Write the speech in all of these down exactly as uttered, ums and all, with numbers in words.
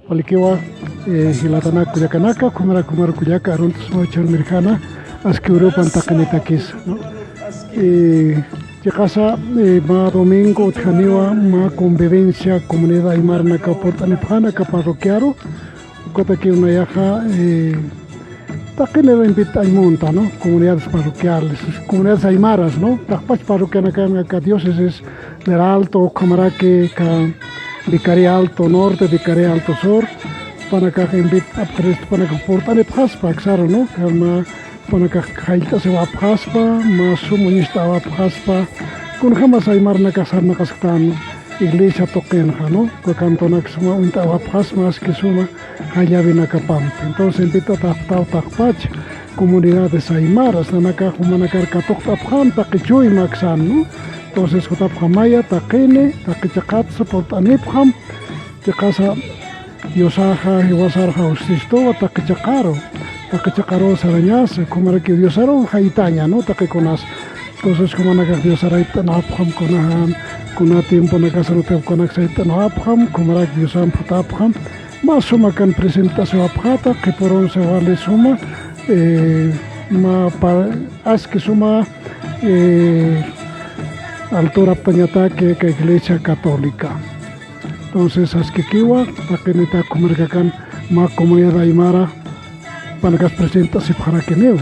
Palikiwa, eh, jilatanak kullakanaka, kumarak kumarak kullaka, aruntas mawchan mirjana, aski urupan taqinitakis, ¿no? Eh, chiqasa, eh, mä domingo utjaniwa, mä convivencia comunidad aymaranaka purt'anipxana aka parroquiaru, ukatakiw nayaxa, eh, taqinir invitañ munta, ¿no? Comunidades parroquiales, comunidades aymaras, ¿no? Taqpach parroquianakan aka diócesis del Alto, ukhamaraki aka Vicaría Alto Norte, Vicaría Alto Sur, panakax invit'apxirist, panakax purt'anipxaspa aksaru, ¿no? Kama panakax jallt'asiwapxaspa, mä sum uñist'awapxaspa, kunjamas aymaranakax sarnaqasktan iglesia tuqinxa, ¿no? Uka cantonak suma uñt'awapxaspa, aski suma jallawinakapampi. Entonces, invit'atapxtaw taqpach comunidades aymaras, nanakax jumanakar katuqt'apxam, taqi chuyma aksan, ¿no? Entonces, jutapxamaya, taqini, taqi chiqatsa purt'anipxam, chiqasa Diosaxa jiwasarxa usistuwa, taqi chiqaru, taqi chiqaru sarañasa, ukhamaraki Diosaru jaytaña, ¿no? Taqikunas. Entonces, jumanakax Diosar jayt'anapxam, kunajan, kuna tiemponakasan utjapxanak jayt'anapxam, ukhamaraki Diosamp jutapxam, mä sumakan presentasiwapxata, qhipürunsa wali suma, eh, mä pa-, aski suma, eh, alturaptañataki aka Iglesia Católica. Entonces, askikiwa, taqinitak jumarakakan mä comunidad aymara, panakas present'asipxarakiniw.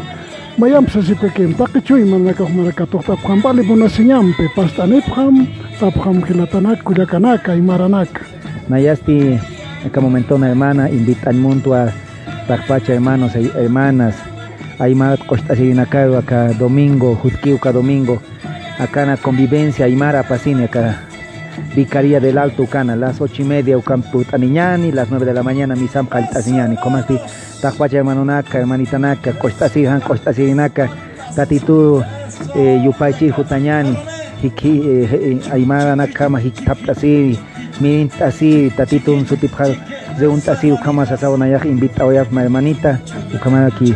Mayamp sasipakim, taqi chuyma nanakax jumarak katuqt'apxam, vali munasiñampi, past'anipxam, tapxam jilatanak, kullakanak, aymaranaka. Nayasti, aka momentona hermana, invitañ muntwa, taqpacha hermanos, ay-, hermanas, aymarat q'uxt'asirinakaru aka domingo, jutkiw aka domingo, akana convivencia aymara apasini aka Vicaría del Alto ukana, las ocho y media ukamp purt'aniñani, las nueve de la mañana misamp jallt'asiñani. Ukhamasti taqpacha hermanonaka, hermanitanaka, q'uxt'asir, jan q'uxt'asirinaka, Tatitur, eh, yupaychir jutañani, jikhi, eh, eh, aymaranakjama jikthapt'asiri, mirint'asiri, Tatitun sutipxar reuntt'asiri, ukhama sasaw nayax invit'awayapxma hermanita, ukhamaraki,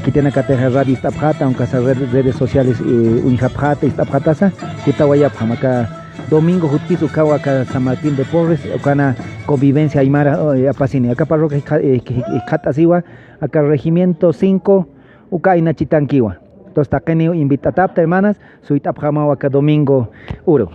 khitinakatixa radio ist'apxata, aunque sea red-, redes sociales, eh, uñjapxata, ist'apxatasa, jutawayapxam, aka domingo jutkis ukawa aka San Martín de Porres, ukana convivencia aymara, eh, apasini, aka parroquia jikha-, eh, jik-, jik-, jikxatasiwa, aka regimiento cinco, uka aynachitankiwa. Entonces, taqiniw invit'atapta, hermanas, suyt'apxamaw aka domingo uru.